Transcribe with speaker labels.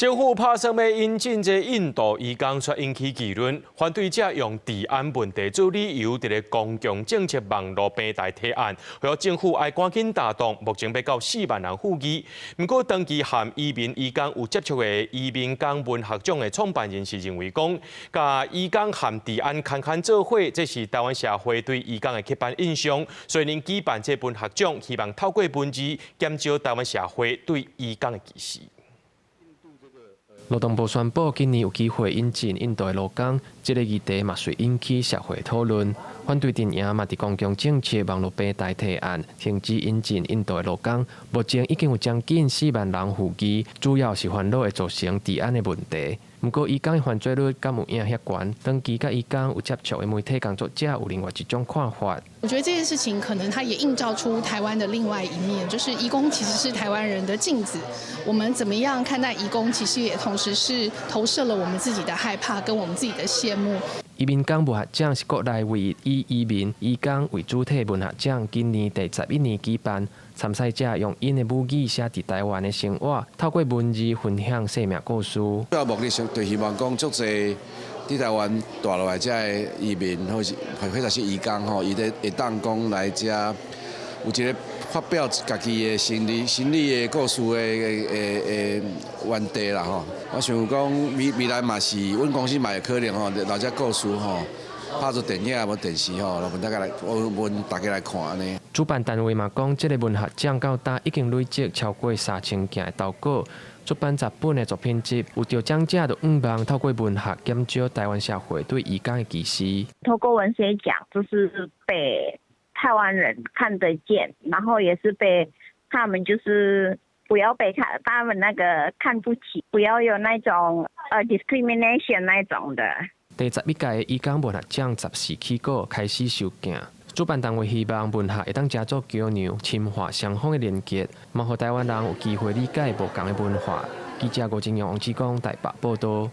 Speaker 1: 政府拍算欲引進這印度移工，卻引起議論。反對者用治安問題做理由，佇咧公共政策網路平台提案，呼籲政府愛趕緊行動。目前欲到4萬人附議。毋過，長期和移民移工有接觸的移民工文學獎的創辦人是認為講，共移工和治安牽牽做伙，這是台灣社會對移工的刻板印象。所以，𪜶舉辦這文學獎，希望透過文字減少台灣社會對移工的歧視。
Speaker 2: 勞動部宣布，今年有機會引進印度的勞工，這個議題嘛隨引起社會討論。反對陣營嘛佇公共政策網路平台提案，停止引進印度的勞工。目前已經有將近4萬人附議，主要是煩惱會造成治安的問題。毋過，移工的犯罪率敢有影遐懸？長期佮移工有接觸的媒體工作者有另外一種看法。
Speaker 3: 我覺得這件事情可能它也映照出台灣的另外一面，就是移工其實是台灣人的鏡子。我們怎麼樣看待移工，其實也同時是投射了我們自己的害怕跟我們自己的羨慕。
Speaker 2: 移民工文學獎是國內唯一以移民移工為主體文學獎，今年第11年舉辦。參賽者用𪜶的母語寫佇台灣的生活，透過文字分享生命故事。
Speaker 4: 主要目的是就希望講，足濟佇台灣蹛落來遮的移民，或者是移工吼，伊咧會當講來遮有一個發表家己的心理的故事的園地啦吼。我想講未來嘛是，阮公司嘛會可能吼，留這故事吼，拍做電影無電視吼，予大家來看按呢。
Speaker 2: 主辦單位嘛講，這个文學獎到今已經累積超過3000件的投稿，出版10本的作品集，有得獎者就向望透過文學減少台灣社會對移工的歧視。
Speaker 5: 透過文學獎，就是被台灣人看得見，然後也是被他們就是不要被他們那個看不起，不要有那種discrimination 那種的。
Speaker 2: 第11屆移工文學獎14起稿開始收件，主辦單位希望文學會當成做橋梁，深化雙方的連結，嘛予台灣人有機會理解無仝的文化。記者吳金陽、王志剛台北報導。